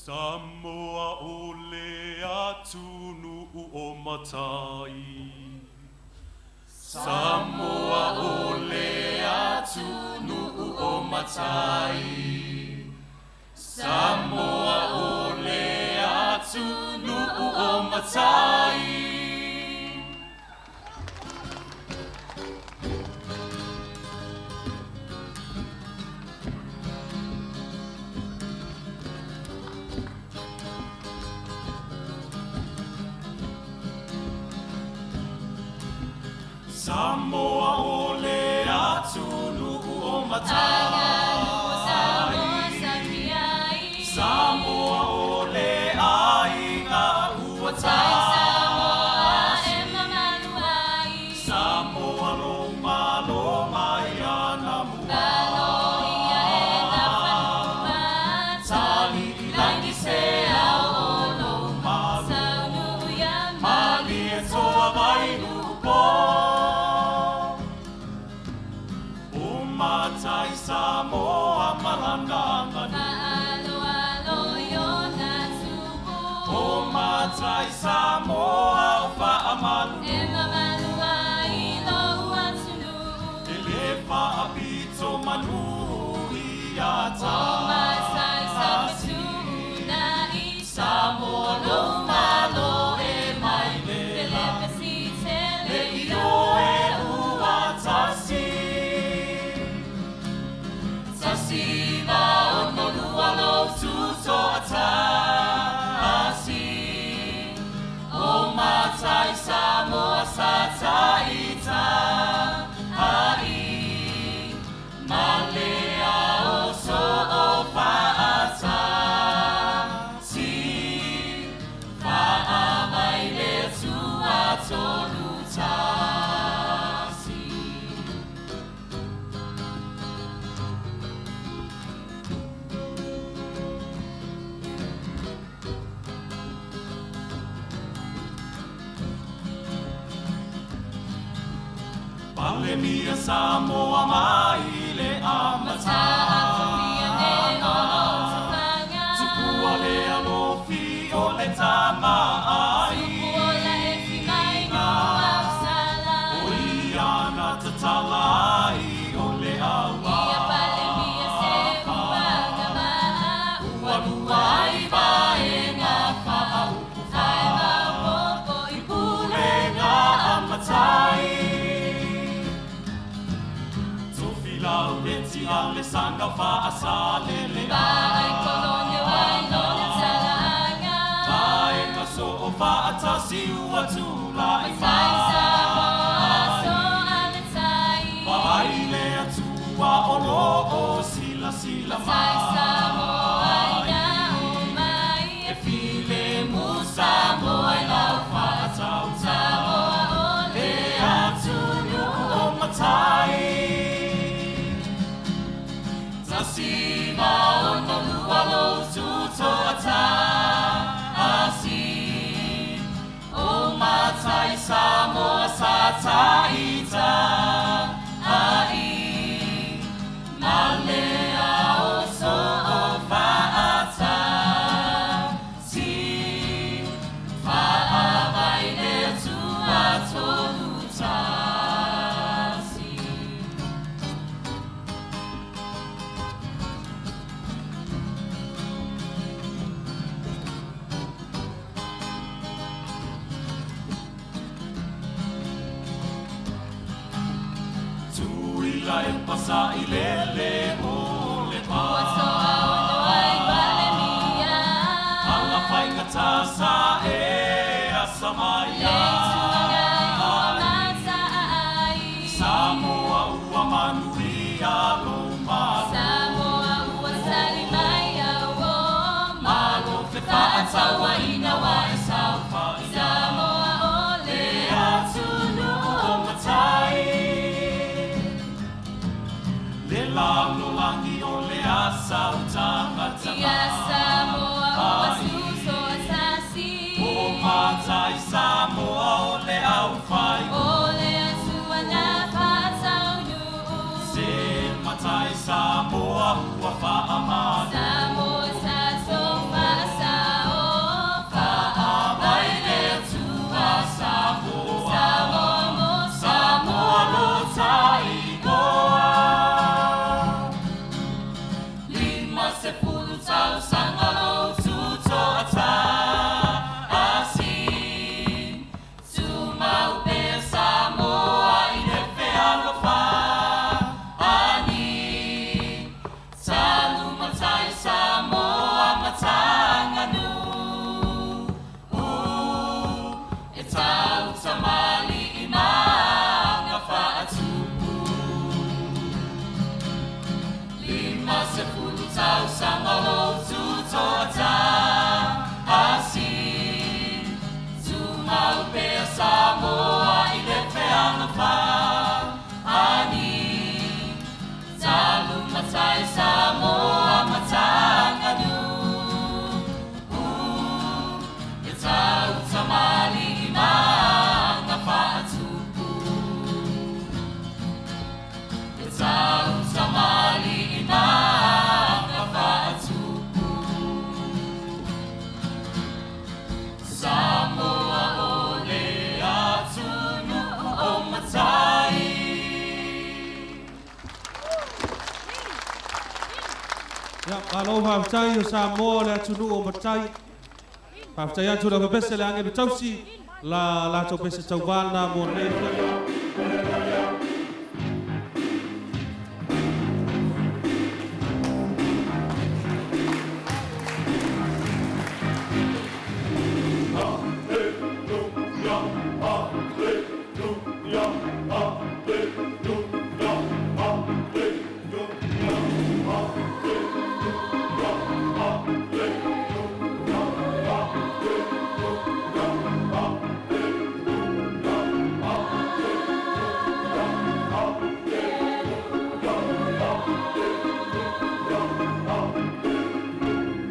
Samoa o le atunuu o matai. Samoa o le atunuu o matai. Samoa o le atunuu o matai. Samoa o le atunuu o matai. Samoa o le aiga ua tasi. Samoa lo malo mai ana mua. Tali i langi se ao o lo malu. Malie toa mai nupo. O matai Samoa malana nganu. O matai Samoa o faamalu. E le faapito manu ia tasi. Samoa lo malo e mai le la. Le io e ua tasi. Tasi ma ono lua lo tuto atasi. O matai Samoa sa taita ai. Malea o so o faatasi. Faa mai le tua tolu tasi. Palemia Samoa mai le amataga. Tupua le alofi o le tama aiga. O ia na tatala ai o le aua. Ua lua ai vaega faaupu i pulega a matai. Tofilau le tia le sanga faasalele. Vaega so o faatasi ua tulai mai. Vaai le Atua o lo o silasila mai. E filemu Samoa i lau faatautau. Le atunuu o matai. Tasi ma ono lua lo tuto atasi. O matai Samoa sa taita ai. Malea o so o faatasi. Faa mai le Atua tolu tasi. Tuila e pasa i lele o le pa. Ala faigata sa e asa mai. Samoa ua manuia lo malo. Malo fe faatauaina wa e saofai. Le atunuu o matai. Le lalolagi o le asa o tagata. O matai Samoa o tamalii ma aga faatupu. 50 tausaga lou tutoatasi, tumau pea Samoa i le fealofani. Talu matai Samoa mataganuu, e tautamalii ma aga faatupu. E tautamalii ma aga faatupu. Samoa o le atunuu o matai. Ia, malo faafetai o Samoa le atunuu o matai. Faafetai atu le pese le agelu tausi la latou pese tauvā lena mo lenei. Hallelujah.